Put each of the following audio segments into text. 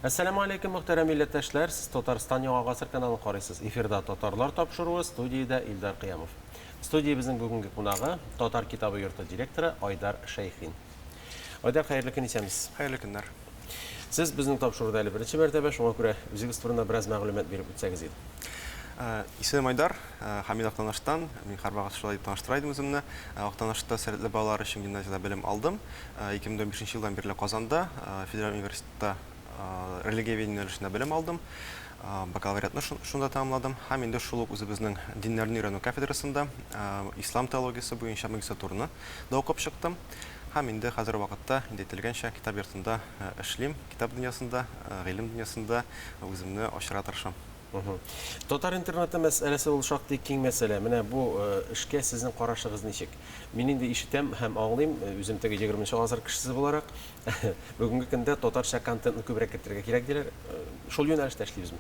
Әссәламү алейкум, мөхтәрәм милләттәшләр! Сез Татарстан Яңа Гасыр каналын карыйсыз. Эфирда Татарлар тапшыруы, студиядә Илдар Кыямов. Студиябезнең бүгенге кунагы, Татар китабы йорты директоры Айдар Шәйхин. Айдар, хәерле көн, исәнмесез. Хәерле көннәр. Сез безнең тапшыруда әле беренче мәртәбә, шуңа күрә үзегез турында бераз мәгълүмат биреп үтсәгез иде. Исемем Айдар, һәм мин Актаныштан. Мин һәрвакыт шулай дип таныштыра идем үземне. Актанышта сәләтле балалар өчен гимназиядә белем алдым. 2015 елдан бирле Казанда, федераль университетта религиоведение юнәлешендә белем алдым. Бакалавриатны шунда тәмамладым. Һәм инде шул ук үзебезнең диннәрне өйрәнү кафедрасында ислам теологиясе буенча магистратураны да укып чыктым. Һәм инде хәзерге вакытта, инде әйтелгәнчә, китап йортында эшлим, китап дөньясында, гыйлем дөньясында үземне ачырга тырышам. Татар интернеты мәсьәләсе ул шактый киң мәсьәлә. Менә бу эшкә сезнең карашыгыз ничек? Мин инде ишетәм һәм аңлыйм, үзем теге егерменче гасыр кешесе буларак, бүгенге көндә татарча контентны күбрәк кертергә кирәк диләр. Шул юнәлештә эшлибезме?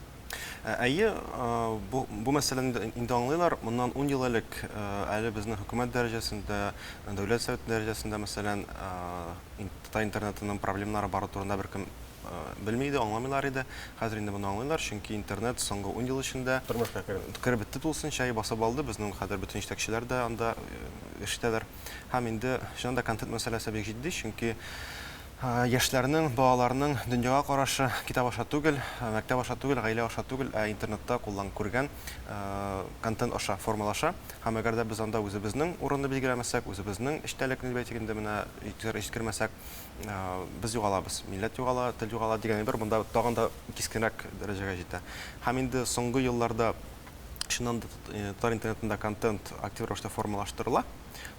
Әйе, бу мәсьәләне инде аңлыйлар. Моннан ун ел элек әле безнең хөкүмәт дәрәҗәсендә, Дәүләт Советы дәрәҗәсендә, мәсәлән, татар интернетының проблемнары бары турында беркем белми иде, аңламыйлар иде. Хәзер инде моны аңлыйлар, чөнки интернет соңгы ун ел эчендә тормышка керде. Кереп бетте тулысынча, басып алды. Безнең хәзер бөтен җитәкчеләр дә анда эш итәләр. Һәм инде чыннан да контент мәсьәләсе бик җитди, чөнки яшьләрнең, балаларның дөньяга карашы китап аша түгел, мәктәп аша түгел, гаилә аша түгел, ә интернетта куллан күргән контент аша формалаша. Һәм әгәр дә без анда үзебезнең урынны билгеләмәсәк, үзебезнең эчтәлекне дип әйтик инде менә җиткермәсәк, без югалабыз, милләт югала, тел югала дигән әйбер монда тагын да кискенрәк дәрәҗәгә җитә. Һәм инде соңгы елларда чыннан да татар интернетында контент актив рәвештә формалаштырыла,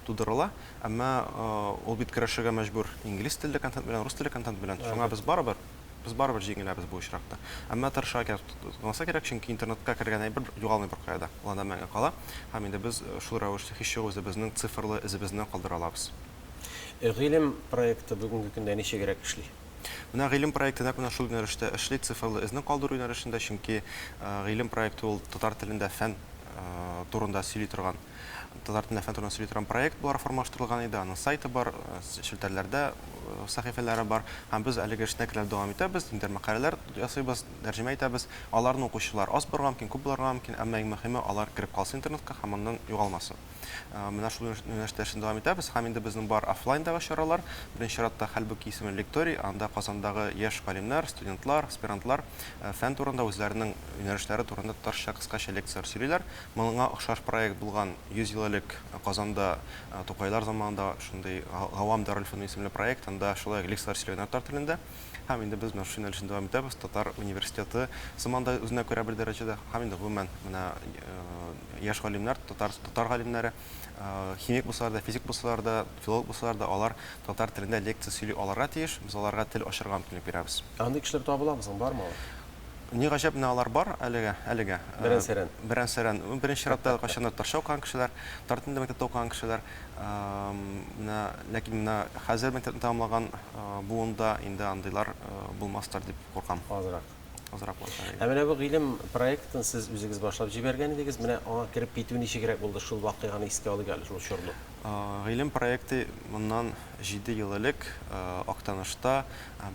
тудырыла, әмма ул бит көрәшергә мәҗбүр инглиз телле контент белән, рус телле контент белән. Шуңа без барыбер без барыбер җиңеләбез бу очракта. Әмма тырышырга кирәк, тотынасы кирәк, чөнки интернетка кергән әйбер югалмый беркая да. Ул анда мәңге кала. Һәм инде без шул рәвешле һич югы үзебезнең цифрлы эзебезне калдыра алабыз. Гыйлем проекты бүгенге көндә ничегрәк эшли? Менә Гыйлем проекты нәкъ менә шул юнәлештә эшли, цифрлы эзне калдыру юнәлешендә, чөнки Гыйлем проекты ул татар телендә фән турында сөйли торган, татар телендә фән турында сөйли торган проект буларак формалаштырылган иде. Аның сайты бар, челтәрләрдә сәхифәләре бар. Һәм без әлеге эшне әкренләп дәвам итәбез, ниндидер мәкаләләр ясыйбыз, тәрҗемә итәбез. Аларны укучылар аз булырга мөмкин, күп булырга мөмкин, әмма иң мөһиме, алар кереп калсын интернетка һәм аннан югалмасын. Менә шул юнәлештә эшне дәвам итәбез һәм инде безнең бар офлайндагы чаралар. Беренче чиратта Хәлбуки исемле лекторий, анда Казандагы яшь галимнәр, студентлар, аспирантлар фән турында үзләренең юнәлешләре турында татарча кыскача лекцияләр сөйлиләр. Моңа охшаш проект булган 100 ел элек Казанда Тукайлар заманында шундый Гавам дарелфөнүн исемле проект, анда шулай ук лекцияләр сөйләгәннәр татар телендә. Һәм инде без менә шушы юнәлешне дәвам итәбез. Татар университеты сыман да үзенә күрә бер дәрәҗәдә. Һәм инде гомумән менә яшь галимнәр, татар, татар галимнәре, химик булсалар да, физик булсалар да, филолог булсалар да, алар татар телендә лекция сөйли алырга тиеш. Без аларга тел ачырга мөмкинлек бирәбез. Ә андый кешеләр табыламы соң, бармы алар? Ни гаҗәп, менә алар бар әлегә, әлегә. Берән-сәрән. Берән-сәрән. Беренче чиратта кайчандыр татарча укыган кешеләр, татар телендә мәктәптә укыган кешеләр. Менә, ләкин менә хәзер мәктәпне тәмамлаган буында инде андыйлар булмастыр дип куркам. Азрак. Азрак булыр. Ә менә бу Гыйлем проектын сез үзегез башлап җибәргән идегез. Менә аңа кереп китү ничегрәк булды? Шул вакыйганы искә алыйк әле, шул чорны. Гыйлем проекты моннан җиде ел элек Актанышта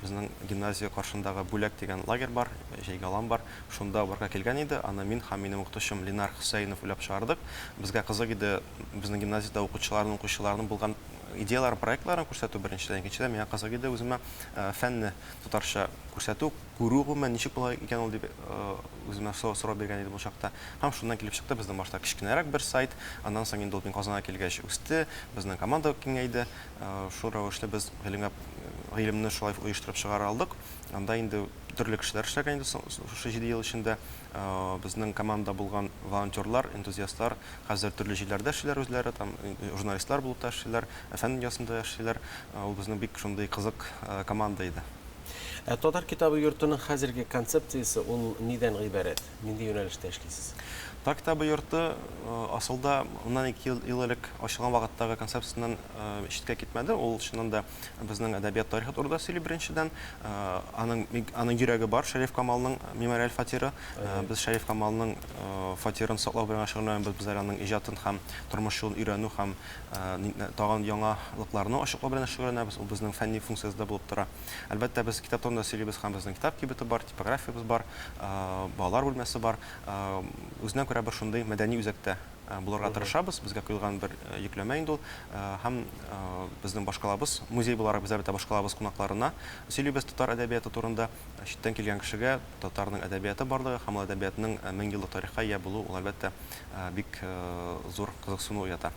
безнең гимназия каршындагы Бүләк дигән лагерь бар, җәйге алан бар. Шунда барлыкка килгән иде. Аны мин һәм минем укытучым Ленар Хөсәенов уйлап чыгардык. Безгә кызык иде безнең гимназиядә укучыларның, укучыларның булган идеяләрен, проектларын күрсәтү беренчедән, икенчедән, миңа кызык иде үземә фәнне татарча күрсәтү, күрү гомумән ничек була икән ул дип үземә сорау биргән идем ул чакта. Һәм шуннан килеп чыкты безнең башта кечкенәрәк бер сайт, аннан соң инде ул мин Казанга килгәч үсте, безнең команда киңәйде. Шул рәвешле без гыйлемгә гыйлемне шулай оештырып чыгара алдык. Анда инде төрле кешеләр эшләгән инде шушы җиде ел эчендә. Безнең командада булган волонтерлар, энтузиастлар хәзер төрле җирләрдә эшлиләр үзләре, там журналистлар булып та эшлиләр, фән дөньясында эшлиләр. Ул безнең бик шундый кызык команда иде. Ә Татар китабы йортының хәзерге концепциясе ул нидән гыйбарәт? Нинди юнәлештә эшлисез? Татар китабы йорты асылда моннан ике ел элек ачылган вакыттагы концепциясеннән читкә китмәде. Ул чыннан да Безнең әдәбият тарихы турында сөйли беренчедән. Аның аның йөрәге бар, Шәриф Камалның мемориаль фатиры. Без Шәриф Камалның фатирын саклау белән шөгыльләнәбез. Без әле аның иҗатын һәм тормыш юлын өйрәнү һәм тагын яңалыкларны ачыклау белән шөгыльләнәбез. Ул безнең фәнни функциябездә булып тора. Әлбәттә, без китап турында турында сөйлибез һәм безнең китап кибете бар, типографиябез бар, балалар бүлмәсе бар. Үзенә күрә бер шундый мәдәни үзәктә булырга тырышабыз. Безгә куелган бер йөкләмә инде ул. Һәм безнең башкалабыз, музей буларак без әлбәттә башкалабыз кунакларына сөйлибез татар әдәбияты турында. Читтән килгән кешегә татарның әдәбияты барлыгы һәм ул әдәбиятның 1000 еллык тарихка ия булу, ул әлбәттә бик зур кызыксыну уята.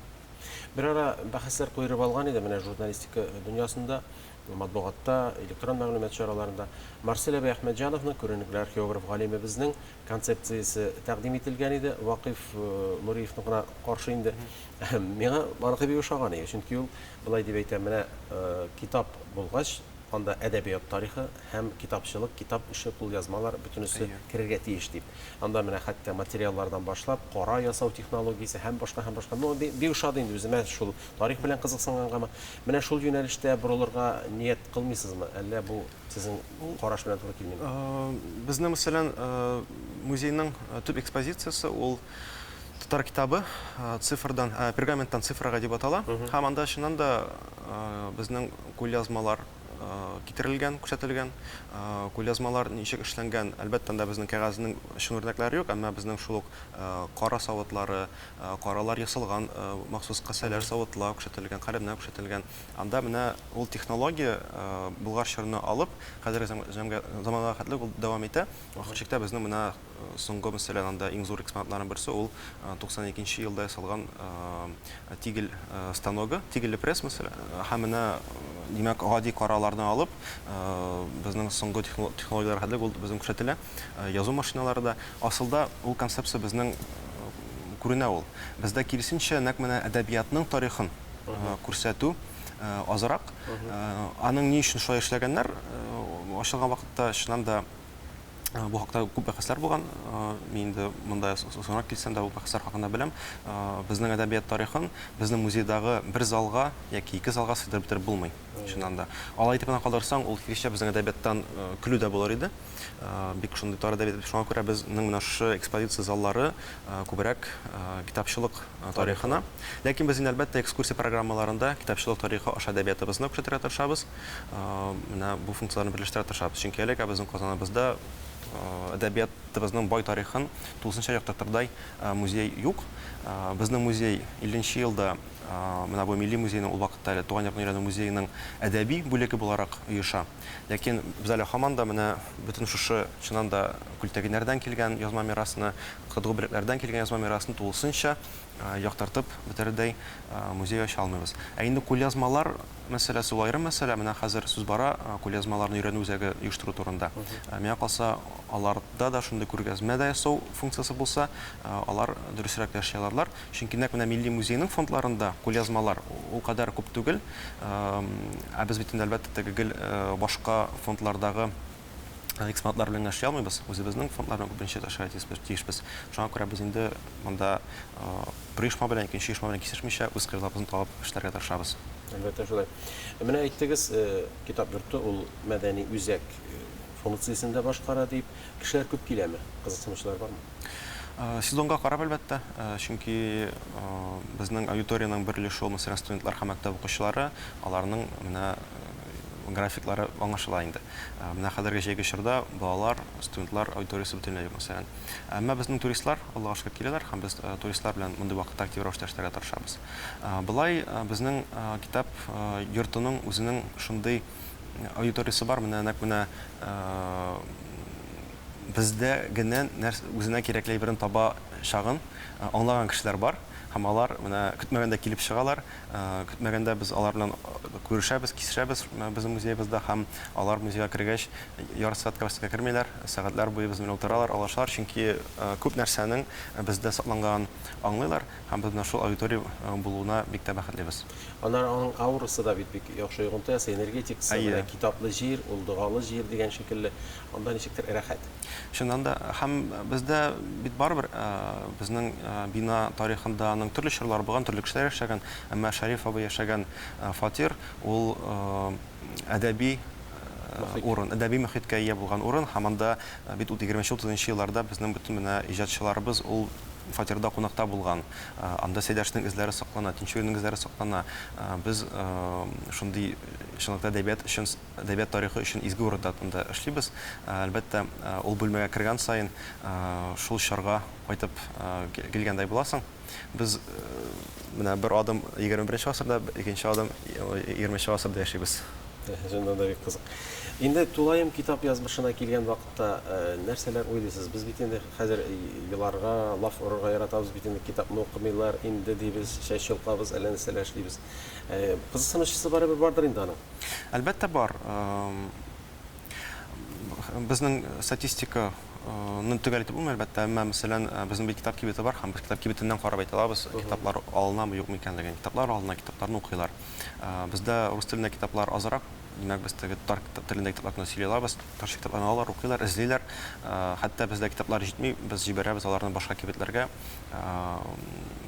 Берара бәхәсләр куерып алган иде менә журналистика дөньясында, матбугатта, электрон мәгълүмат чараларында. Марсель абый Әхмәтҗановның, күренекле археограф галимебезнең концепциясе тәкъдим ителгән иде. Вакыйф Нуриевныкына каршы инде. Миңа аныкы бик ошаган иде. Чөнки ул болай дип әйтә, менә китап булгач, анда әдәбият тарихы һәм китапчылык, китап эше, кулъязмалар бөтенесе керергә тиеш дип. Анда менә хәтта материаллардан башлап, кара ясау технологиясе һәм башка, һәм башка. Ну, бик ошады инде үземә шул тарих белән кызыксынгангамы. Менә шул юнәлештә борылырга ният кылмыйсызмы? Әллә бу сезнең караш белән туры килмиме? Безнең, мәсәлән, музейның төп экспозициясе ул Татар китабы цифрдан, пергаменттан цифрага дип атала. Һәм анда чыннан да безнең кулъязмалар китерелгән, күрсәтелгән. Кулъязмалар ничек эшләнгән, әлбәттә, анда безнең кәгазьнең чын үрнәкләре юк, әмма безнең шул ук кара савытлары, каралар ясалган махсус касәләр, савытлар күрсәтелгән, каләмнәр күрсәтелгән. Анда менә ул технология Болгар чорына алып, хәзерге заманга хәтле ул дәвам итә. Ахыр чиктә безнең менә соңгы, мәсәлән, анда иң зур экспонатларның берсе ул 92 нче елда ясалган тигель станогы, тигельле пресс, мәсәлән. Һәм менә, димәк, гади караларны алып, безнең соңгы технологияләр хәтле ул безнең күрсәтелә. Язу машиналары да. Асылда ул концепция безнең күренә ул. Бездә киресенчә, нәкъ менә әдәбиятның тарихын күрсәтү азрак. Аның ни өчен шулай эшләгәннәр, ачылган вакытта, чыннан да, Бу хакта күп бәхәсләр булган. Мин инде монда соңрак килсәм дә, бу бәхәсләр хакында беләм. Безнең әдәбият тарихын безнең музейдагы бер залга яки ике залга сыйдырып бетереп булмый, чыннан да. Алай итеп кенә калдырсаң, ул киресенчә безнең әдәбияттан көлү дә булыр иде. Бик шундый тар әдәбият. Шуңа күрә безнең менә шушы экспозиция заллары күбрәк китапчылык тарихына. Ләкин без инде, әлбәттә, экскурсия программаларында китапчылык тарихы аша әдәбиятыбызны күрсәтергә тырышабыз. Менә бу функцияләрне берләштерә тырышабыз. Чөнки әлегә безнең Казаныбызда әдәбиятыбызның бай тарихын тулысынча яктыртырдай музей юк. Безнең музей 50 нче елда менә бу Милли музейның, ул вакытта әле Туган якны өйрәнү музееның әдәби бүлеге буларак оеша. Ләкин без әле һаман да менә бөтен шушы, чыннан да, Күлтәгиннәрдән килгән язма мирасны, Котдгу бүлекләрдән килгән язма мирасны тулысынча яктыртып бетерердәй музей ача алмыйбыз. Ә инде кулъязмалар мәсьәләсе ул аерым мәсьәлә. Менә хәзер сүз бара кулъязмаларны өйрәнү үзәге оештыру турында. Миңа калса, аларда да шундый күргәзмә дә ясау функциясе булса, алар дөресрәк тә эшли алырлар. Чөнки нәкъ менә Милли музейның фондларында кулъязмалар ул кадәр күп түгел. Ә без бит инде, әлбәттә, теге гел башка фондлардагы экспонатлар белән генә эшли алмыйбыз, үзебезнең фондлар белән күбенчә эшләргә тиешбез. Шуңа күрә без инде монда бер оешма белән икенче оешма белән кисешмичә, үз кыйблабызны табып эшләргә тырышабыз. Әлбәттә, шулай. Менә әйттегез, Китап йорты ул мәдәни үзәк функциясен дә башкара дип. Кешеләр күп киләме? Кызыксынучылар бармы? Сезонга карап, әлбәттә. Чөнки безнең аудиториянең бер өлеше ул, мәсәлән, студентлар һәм мәктәп укучылары, аларның менә графиклары аңлашыла инде. Менә хәзерге җәйге чорда балалар, студентлар аудиториясе бөтенләй юк, мәсәлән. Әмма безнең туристлар, Аллага шөкер, киләләр һәм без туристлар белән мондый вакытта актив рәвештә эшләргә тырышабыз. Болай безнең китап йортының үзенең шундый аудиториясе бар, менә нәкъ менә бездә генә үзенә кирәкле әйберен таба чагын аңлаган кешеләр бар һәм алар менә көтмәгәндә килеп чыгалар. Көтмәгәндә без алар белән күрешәбез, кисешәбез безнең музеебызда һәм алар музейга кергәч, ярты сәгатькә бер сәгатькә кермиләр, сәгатьләр буе безнең белән утыралар, аралашалар, чөнки күп нәрсәнең бездә сакланганын аңлыйлар һәм без менә шул аудитория булуына бик тә бәхетлебез. Аннары аның аурасы да бит бик яхшы йогынты ясый, энергетикасы, менә китаплы җир, ул догалы җир дигән шикелле, анда ничектер рәхәт. Чыннан да, һәм бездә бит барыбер безнең бина тарихында аның төрле чорлары булган, төрле кешеләр яшәгән, әмма Шәриф абый яшәгән фатир ул әдәби урын, әдәби мөхиткә ия булган урын һәм анда бит 20-30 елларда безнең бөтен менә иҗатчыларыбыз ул фатирда кунакта булган. Анда Сәйдәшнең эзләре саклана, Тинчуринның эзләре саклана. Без шундый чынлыкта әдәбият өчен, әдәбият тарихы өчен изге урында анда эшлибез. Әлбәттә, ул бүлмәгә кергән саен шул чорга кайтып килгәндәй буласың. Без менә бер адым 21 гасырда, икенче адым 20 гасырда яшибез. Чыннан да бик кызык. Инде тулаем китап язмышына килгән вакытта нәрсәләр уйлыйсыз? Без бит инде хәзер еларга, лаф орырга яратабыз бит инде, китапны укымыйлар инде дибез, чәч йолкабыз, әллә нәрсәләр эшлибез. Кызыксынучысы барыбер бардыр инде аның. Әлбәттә бар. Безнең статистика ны төгәл әйтеп булмый, әлбәттә, әмма, мәсәлән, безнең бит китап кибете бар һәм без китап кибетеннән карап әйтә алабыз, китаплар алынамы, юкмы икәнлеген. Китаплар алына, китапларны укыйлар. Бездә рус телендә китаплар азрак, димәк, без теге татар телендә китапларны сөйли алабыз. Татарча китапларны алалар, укыйлар, эзлиләр. Хәтта бездә китаплар җитми, без җибәрәбез аларны башка кибетләргә.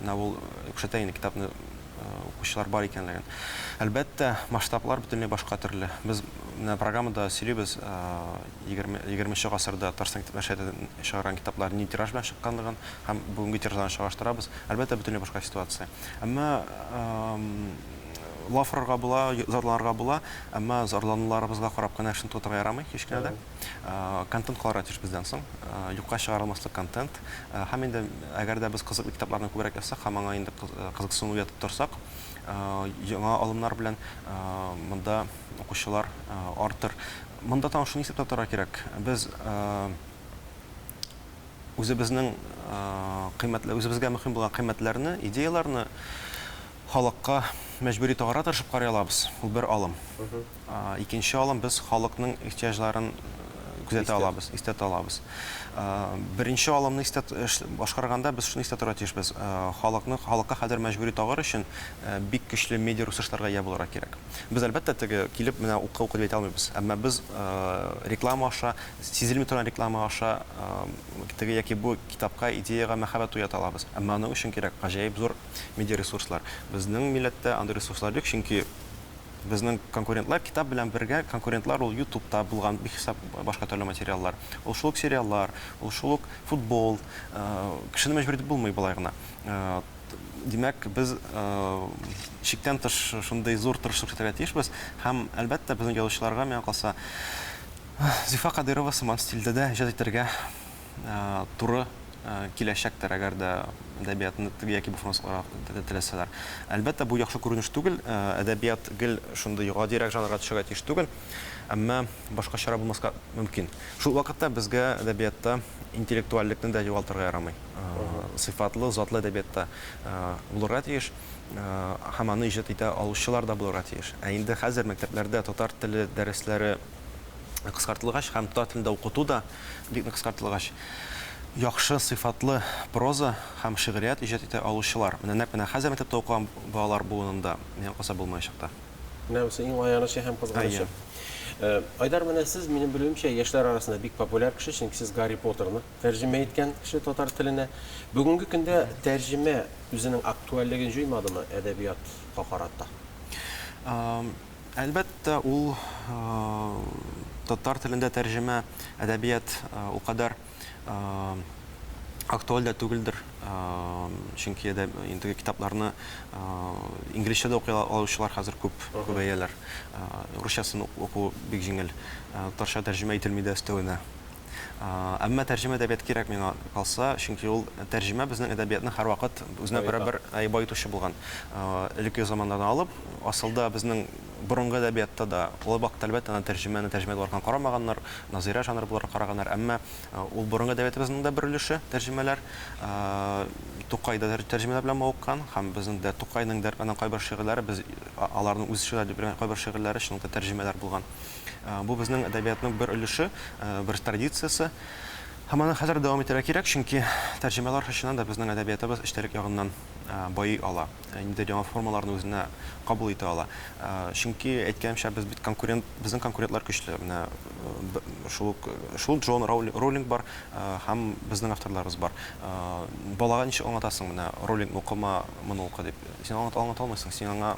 Менә ул күрсәтә инде китапны укучылар бар икәнлеген. Әлбәттә, масштаблар бөтенләй башка төрле. Без менә программада сөйлибез, 20 гасырда Татарстан китап нәшрияты чыгарган китаплар нинди тираж белән чыкканлыгын һәм бүгенге тиражларны чагыштырабыз. Әлбәттә, бөтенләй башка ситуация. Әмма лаф орырга була, зарланырга була, әмма зарлануларыбызга карап кына эшне тотарга ярамый һич кенә дә. Контент калырга тиеш бездән соң. Юкка чыгарылмаслык контент. Һәм инде әгәр дә без кызыклы китапларны күбрәк язсак һәм аңа инде кызыксыну уятып торсак, яңа алымнар белән монда укучылар артыр. Монда тагын шуны исәптә тотарга кирәк. Без үзебезнең кыйммәтле, үзебезгә мөһим булган кыйммәтләрне, идеяләрне халыкка мәҗбүри тагарга тырышып карый алабыз. Ул бер алым. Икенче алым, без халыкның ихтыяҗларын күзәтә алабыз, истә тота алабыз. Беренче алымны истә башкарганда без шуны истә тотарга тиешбез. Халыкны халыкка хәзер мәҗбүри тагыр өчен бик көчле медиа ресурсларга ия булырга кирәк. Без, әлбәттә, теге килеп менә укы, укы дип әйтә алмыйбыз. Әмма без реклама аша, сизелми торган реклама аша теге яки бу китапка, идеягә мәхәббәт уята алабыз. Әмма аның өчен кирәк гаҗәеп зур медиа ресурслар. Безнең милләттә андый ресурслар юк, чөнки безнең конкурентлар китап белән бергә конкурентлар ул ютубта булган бихисап башка төрле материаллар. Ул шул ук сериаллар, ул шул ук футбол. Кешене мәҗбүр итеп булмый болай гына. Димәк, без чиктән тыш шундый зур тырышлык күрсәтергә тиешбез. Һәм, әлбәттә, безнең язучыларга, миңа калса, Зифа Кадыйрова сыман стильдә дә иҗат итәргә туры киләчәктер, әгәр дә әдәбиятны теге яки бу формада теләсәләр. Әлбәттә, бу яхшы күренеш түгел, әдәбият гел шундый гадирәк жанрга төшәргә тиеш түгел, әмма башка чара булмаска мөмкин. Шул ук вакытта безгә әдәбиятта интеллектуальлекне дә югалтырга ярамый. Сыйфатлы, затлы әдәбият та булырга тиеш һәм аны иҗат итә алучылар да булырга тиеш. Ә инде хәзер мәктәпләрдә татар теле дәресләре кыскартылгач һәм татар телендә укыту да бик нык кыскартылгач, яхшы сыйфатлы проза һәм шигърият иҗат итә алучылар, менә нәкъ менә хәзер мәктәптә укыган балалар буынында, миңа калса, булмаячак та. Менә бусы иң аянычы һәм кызганычы. Әйе. Айдар, менә сез, минем белүемчә, яшьләр арасында бик популяр кеше, чөнки сез Гарри Поттерны тәрҗемә иткән кеше татар теленә. Бүгенге көндә тәрҗемә үзенең актуальлеген җуймадымы әдәбиятка карата? Әлбәттә, ул татар телендә тәрҗемә әдәбият ул кадәр актуаль дә түгелдер, чөнки инде китапларны инглизчә дә укый алучылар хәзер күп, күбәяләр. Русчасын уку бик җиңел. Татарча тәрҗемә ителми дә өстәвенә. Әмма тәрҗемә әдәбият кирәк миңа калса, чөнки ул тәрҗемә безнең әдәбиятны һәрвакыт үзенә күрә бер баетучы булган. Элекке заманнардан алып, асылда безнең борынгы әдәбиятта да ул вакытта, әлбәттә, аны тәрҗемәне тәрҗемә буларак карамаганнар, назыйрә жанры буларак караганнар, әмма ул борынгы әдәбиятыбызның да бер өлеше, тәрҗемәләр. Тукай да тәрҗемәләр белән мавыккан, һәм безнең дә Тукайның дә аның кайбер шигырьләре, без аларның үз шигырьләре дип белгән кайбер шигырьләре чынлыкта тәрҗемәләр булган. Бу безнең әдәбиятның бер өлеше, бер традициясе. Һәм аны хәзер дәвам итәргә кирәк, чөнки тәрҗемәләр чыннан да безнең әдәбиятыбыз эчтәлек ягыннан байый ала, ниндидер яңа формаларны үзенә кабул итә ала. Чөнки, әйткәнемчә, без бит конкурент, безнең конкурентлар көчле. Менә шул ук шул Джон Роулинг бар һәм безнең авторларыбыз бар. Балага ничек аңлатасың, менә Роулингны укыма, моны укы дип. Син аңлата алмыйсың, син аңа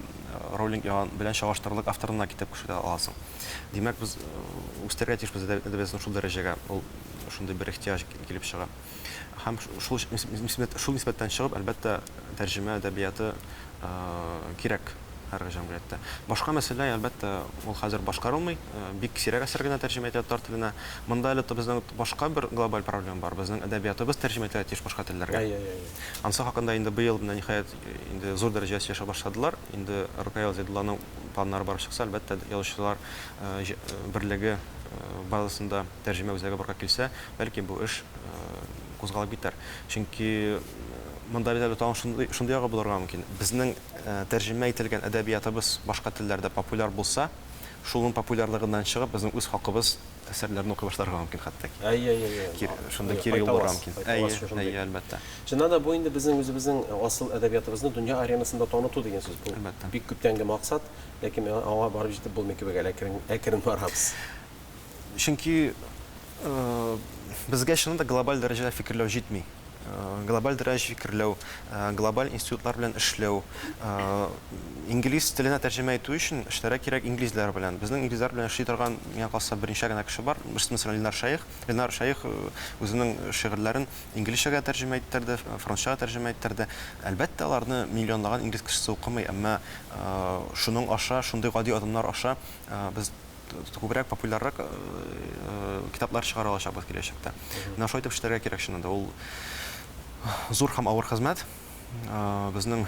Роулинг белән чагыштырырлык авторына китап күрсәтә аласың. Димәк, без үстерергә тиешбез әдәбиятны шул дәрәҗәгә. Ул шундый бер ихтыяҗ килеп чыга. Һәм шул шул нисбәттән чыгып, әлбәттә, тәрҗемә әдәбияты кирәк һәр җәмгыятьтә. Башка мәсьәлә, әлбәттә, ул хәзер башкарылмый. Бик сирәк әсәр генә тәрҗемә ителә татар теленә. Монда әле безнең башка бер глобаль проблема бар. Безнең әдәбиятыбыз тәрҗемә ителә тиеш башка телләргә. Ансы хакында инде быел менә ниһаять инде зур дәрәҗәдә сөйләшә башладылар. Инде Ркаил Зәйдулланың планнары барып чыкса, әлбәттә, язучылар берлеге базасында тәрҗемә үзәге барлыкка килсә, бәлки бу эш кузгалып китәр. Чөнки монда бит әле тагын шундый, шундый ягы булырга мөмкин. Безнең тәрҗемә ителгән әдәбиятыбыз башка телләрдә популяр булса, шуның популярлыгыннан чыгып, безнең үз халкыбыз әсәрләрен укый башларга мөмкин хәтта. Әйе, әйе, әйе. Кире, шундый кире юл булырга мөмкин. Әйе, әйе, әлбәттә. Чыннан да бу инде безнең үзебезнең асыл әдәбиятыбызны дөнья аренасында таныту дигән сүз. Бу Әлбәттә. бик күптәнге максат, ләкин аңа барып җитеп булмый кебек әле, әкрен, әкрен барабыз. Чөнки безгә чыннан да глобаль дәрәҗәдә фикерләү җитми. Глобаль дәрәҗә фикерләү, глобаль институтлар белән эшләү, инглиз теленә тәрҗемә итү өчен эшләргә кирәк инглизләр белән. Безнең инглизләр белән эшли торган, миңа калса, берничә генә кеше бар. Берсе, мәсәлән, Ленар Шәех. Ленар Шәех үзенең шигырьләрен инглизчәгә тәрҗемә иттерде, французчага тәрҗемә иттерде. Әлбәттә, аларны миллионлаган инглиз кешесе укымый, әмма шуның аша, шундый гади адымнар аша без күбрәк популяррак китаплар чыгара алачакбыз киләчәктә. Менә шулай итеп эшләргә кирәк чыннан да. Ул зур һәм авыр хезмәт. Безнең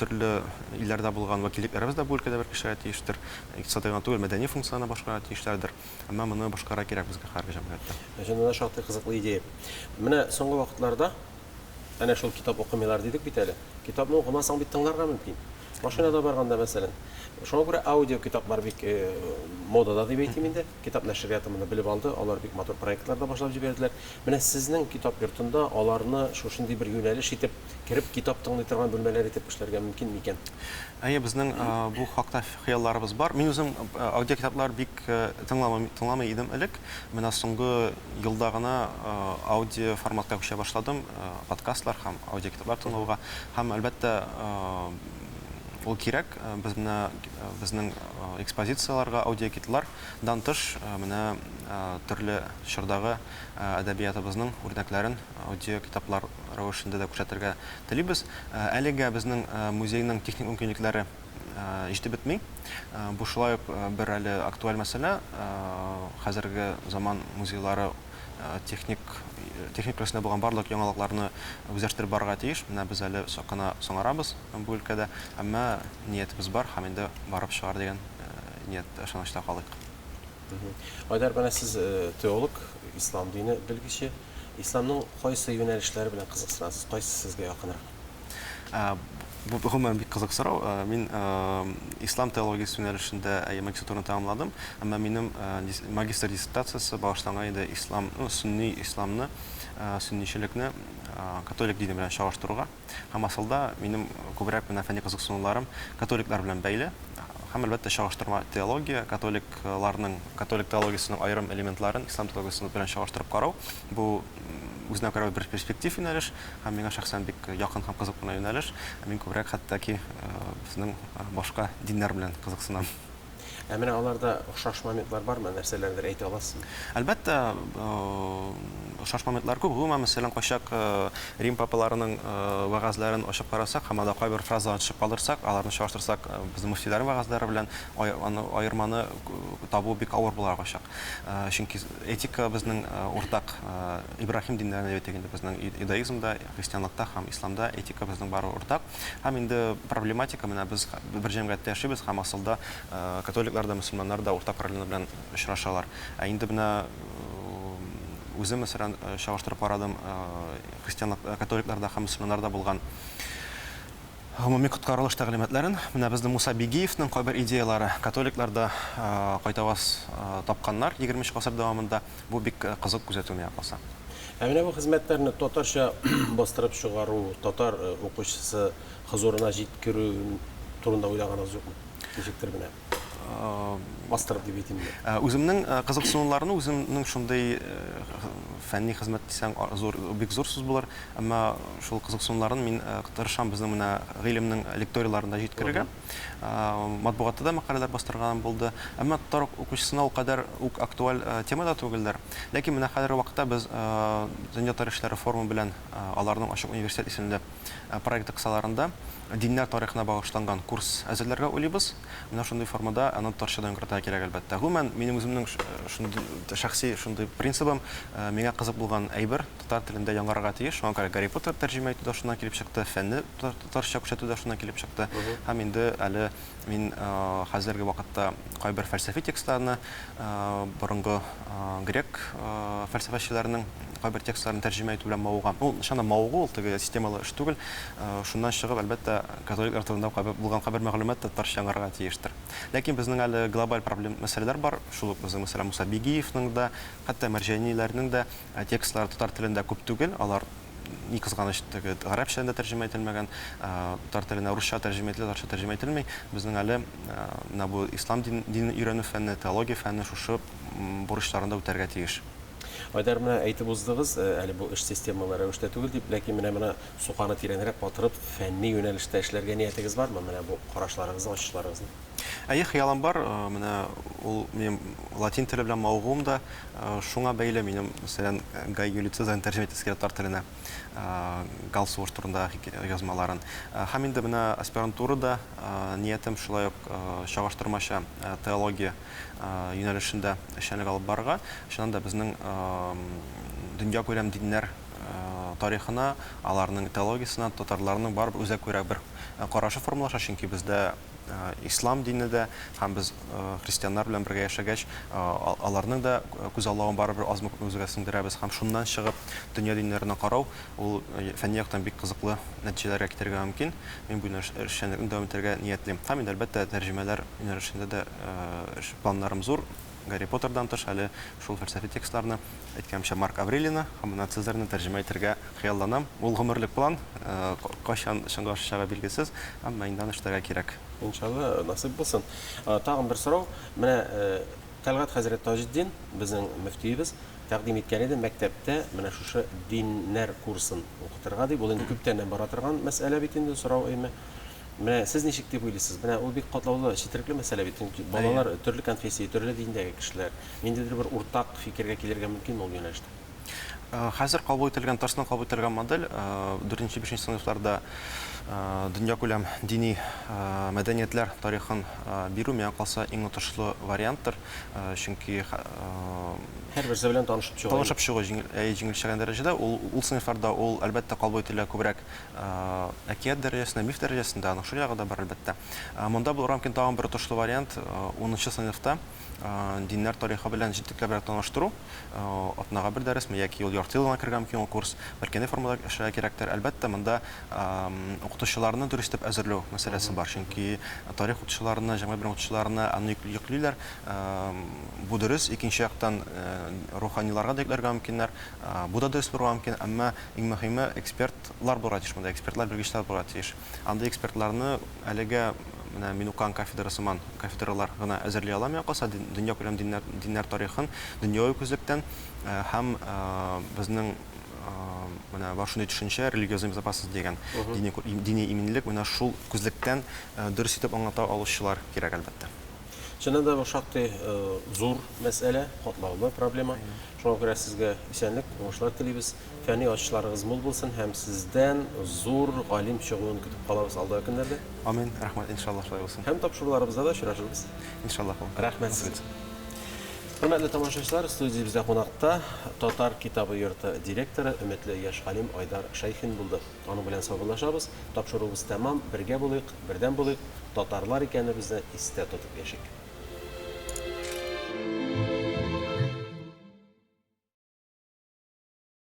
төрле илләрдә булган вәкиллекләребез дә бу өлкәдә бер эшләргә тиештер. Икътисадый гына түгел, мәдәни функцияне башкарырга тиешләрдер. Әмма моны башкарырга кирәк безгә һәрбер җәмгыятьтә. Чыннан да шактый кызыклы идея. Менә соңгы вакытларда әнә шул китап укымыйлар дидек бит әле. Китапны укымасаң бит тыңларга мөмкин. Машинада барганда, мәсәлән. Шуңа күрә аудио китаплар бик модада дип әйтим инде. Китап нәшрияты моны белеп алды. Алар бик матур проектлар да башлап җибәрделәр. Менә сезнең китап йортында аларны шушындый бер юнәлеш итеп, кереп китап тыңлый торган бүлмәләр итеп эшләргә мөмкин микән? Әйе, безнең бу хакта хыялларыбыз бар. Мин үзем аудиокитаплар бик тыңламый, тыңламый идем элек. Менә соңгы елда гына аудио форматка күчә башладым, подкастлар һәм аудиокитаплар тыңлауга. Һәм, әлбәттә, ул кирәк. Без менә безнең экспозицияләргә аудиокитлардан тыш, менә төрле чордагы әдәбиятыбызның үрнәкләрен аудиокитаплар рәвешендә дә күрсәтергә телибез. Әлегә безнең музейның техник мөмкинлекләре җитеп бетми. Бу шулай ук бер әле актуаль мәсьәлә. Хәзерге заман музейлары техник техник өлкәсендә булган барлык яңалыкларны үзләштереп барырга тиеш. Менә без әле чак кына соңарабыз бу өлкәдә, әмма ниятебез бар һәм инде барып чыгар дигән ният ышанычта калыйк. Айдар, менә сез теолог, ислам дине белгече. Исламның кайсы юнәлешләре белән кызыксынасыз? Кайсы сезгә якынрак? Бу гомумән бик кызык сорау. Мин ислам теологиясе юнәлешендә магистратураны тәмамладым, әмма минем магистр диссертациясе багышланган иде ислам, ну, сөнни исламны, сөнничелекне католик дине белән чагыштыруга. Һәм асылда минем күбрәк менә фәнни кызыксынуларым католиклар белән бәйле. Һәм, әлбәттә, чагыштырма теология, католикларның, католик теологиясенең аерым элементларын ислам теологиясе белән чагыштырып карау, бу үзенә күрә бер перспектив юнәлеш, һәм миңа шәхсән бик якын һәм кызык кына юнәлеш. Мин күбрәк хәтта ки безнең башка диннәр белән кызыксынам. Ә менә аларда охшаш моментлар бармы? Нәрсәләрдер әйтә аласызмы? Әлбәттә, охшаш моментлар күп. Гомумән, мәсәлән, кайчак Рим папаларының вәгазьләрен ачып карасак һәм анда кайбер фразаларны төшеп калдырсак, аларны чагыштырсак, безнең мөфтиләрнең вәгазьләре белән аны аерманы табу бик авыр була кайчак. Чөнки этика безнең уртак. Ибраһим диннәренә дип әйтик инде, безнең иудаизмда, христианлыкта һәм исламда этика безнең бары уртак. Һәм инде проблематика, менә без бер җәмгыятьтә яшибез һәм асылда католиклар да, мөселманнар да уртак проблема белән очрашалар. Ә инде менә үзем, мәсәлән, чагыштырып карадым, христианлык, католикларда һәм мөселманнарда булган гомуми коткарылыш тәгълиматларын. Менә безнең Муса Бигиевның кайбер идеялары католикларда кайтаваз тапканнар 20 гасыр дәвамында. Бу бик кызык күзәтү миңа калса. Ә менә бу хезмәтләрне татарча бастырып чыгару, татар укучысы хозурына җиткерү турында уйлаганыгыз юкмы? Ничектер менә. Бастырып дип әйтимме? Үземнең кызыксынуларны, үземнең шундый фәнни хезмәт дисәң, зур, бик зур сүз булыр, әмма шул кызыксынуларын мин тырышам безнең менә гыйлемнең лекторийларында җиткерергә. Матбугатта да мәкаләләр бастырганым булды. Әмма татар укучысына ул кадәр үк актуаль тема да түгелдер. Ләкин менә хәзерге вакытта без Дөнья тарихчылары форумы белән аларның Ачык университет исемле проекты кысаларында диннәр тарихына багышланган курс әзерләргә уйлыйбыз. Менә шундый формада аны татарча да яңгыратырга кирәк, әлбәттә. Гомумән, минем үземнең шундый шәхси шундый принцибым, миңа кызык булган әйбер татар телендә яңгырарга тиеш. Шуңа күрә Гарри Поттер тәрҗемә итү дә шуннан килеп чыкты, фәнне татарча күрсәтү дә шуннан килеп чыкты. Һәм инде әле мин хәзерге вакытта кайбер фәлсәфи текстларны, борынгы грек фәлсәфәчеләренең кайбер текстларын тәрҗемә итү белән мавыгам. Ул чыннан мавыгу, ул теге системалы эш түгел. Шуннан чыгып, әлбәттә, католиклар турында булган кайбер мәгълүмат та татарча яңгырарга тиештер. Ләкин безнең әле глобаль проблем мәсьәләләр бар. Шул ук безнең, мәсәлән, Муса Бигиевның да, хәтта Мәрҗаниләрнең дә текстлары татар телендә күп түгел. Алар ни кызганыч, теге гарәпчәдән дә тәрҗемә ителмәгән, татар теленә русча тәрҗемә ителә, татарча тәрҗемә ителми. Безнең әле менә бу ислам динен өйрәнү фәне, теология фәне шушы бурычларын да үтәргә тиеш. Айдар, менә әйтеп уздыгыз, әле бу эш системалы рәвештә түгел дип, ләкин менә моны суканы тирәнрәк батырып, фәнни юнәлештә эшләргә ниятегез бармы? Менә бу карашларыгызны, ачышларыгызны. Әйе, хыялым бар. Менә ул минем латин теле белән мавыгуым да шуңа бәйле. Минем, мәсәлән, Гай Юлий Цезарьны тәрҗемә итәсе килә татар теленә, Галл сугыш турында язмаларын. Һәм инде менә аспирантурада ниятем шулай ук чагыштырмача теология юнәлешендә эшчәнлек алып барырга. Чыннан да безнең дөньякүләм диннәр тарихына, аларның теологиясенә татарларның барыбер үзәк күрә бер карашы формалаша, чөнки бездә ислам дине дә һәм без христианнар белән бергә яшәгәч, аларның да күзаллавын барыбер азмы-күпме үзгә сеңдерәбез һәм шуннан чыгып дөнья диннәренә карау ул фәнни яктан бик кызыклы нәтиҗәләргә китерергә мөмкин. Мин бу эшчәнлекне дәвам итәргә ниятлим. Һәм инде, әлбәттә, тәрҗемәләр юнәлешендә дә эш планнарым зур. Гарри Поттердан тыш әле шул фәлсәфи текстларны, әйткәнемчә, Марк Аврелийны һәм менә Цезарьны тәрҗемә итәргә хыялланам. Ул гомерлек план, кайчан чынга ашачагы билгесез, әмма инде аны эшләргә кирәк. Иншалла, насыйп булсын. Тагын бер сорау. Менә Тәлгать хәзрәт Таҗетдин, безнең мөфтиебез, тәкъдим иткән иде мәктәптә менә шушы диннәр курсын укытырга дип. Ул инде күптәннән бара торган мәсьәлә бит инде, сорау әйме. Менә сез ничек дип уйлыйсыз? Менә ул бик катлаулы, четерекле мәсьәлә бит. Чөнки балалар төрле конфессия, төрле диндәге кешеләр. Ниндидер бер уртак фикергә килергә мөмкинме ул юнәлештә? Хәзер кабул ителгән, Татарстанда кабул ителгән модель, дүртенче, бишенче сыйныфларда дөньякүләм дини мәдәниятләр тарихын бирү, миңа калса, иң отышлы варианттыр. Чөнки Һәрберсе белән танышып чыгу. Танышып чыгу җиңел, җиңелчә генә дәрәҗәдә. Ул, ул сыйныфларда ул, әлбәттә, кабул ителә күбрәк әкият дәрәҗәсендә, миф дәрәҗәсендә, аның шул ягы да бар, әлбәттә. Монда булырга мөмкин тагын бер отышлы вариант, унынчы сыйныфта диннәр тарихы белән җентекләбрәк таныштыру, атнага бер дәресме яки ул ярты елга керергә мөмкин ул курс, бәлки андый формада эшләргә кирәктер. Әлбәттә, монда укытучыларны дөрес итеп әзерләү мәсьәләсе бар, чөнки тарих укытучыларына, җәмгыять белеме укытучыларына аны йөклиләр. Бу дөрес, икенче яктан руханиларга да йөкләргә мөмкиннәр, бу да дөрес булырга мөмкин, әмма иң мөһиме экспертлар булырга тиеш монда, экспертлар, белгечләр булырга тиеш. Андый экспертларны әлегә менә мин укыган кафедра сыман кафедралар гына әзерли ала, миңа калса, дөньякүләм диннәр, диннәр тарихын дөньяви күзлектән һәм безнең менә бар шундый төшенчә религиозная безопасность дигән дини, дини иминлек, менә шул күзлектән дөрес итеп аңлата алучылар кирәк, әлбәттә. Чыннан да бу шактый зур мәсьәлә, катлаулы проблема. Шуңа күрә сезгә исәнлек, уңышлар телибез. Фәнни ачышларыгыз мул булсын һәм сездән зур галим чыгуын көтеп калабыз алдагы көннәрдә. Амин, рәхмәт, иншаллаһ шулай булсын. Һәм тапшыруларыбызда да очрашырбыз. Иншаллаһ. Рәхмәт сезгә. Хөрмәтле тамашачылар, студиябездә кунакта Татар китабы йорты директоры, өметле яшь галим Айдар Шәйхин булды. Аның белән саубуллашабыз. Тапшыруыбыз тәмам. Бергә булыйк, бердәм булыйк, татарлар икәнебезне истә тотып яшик.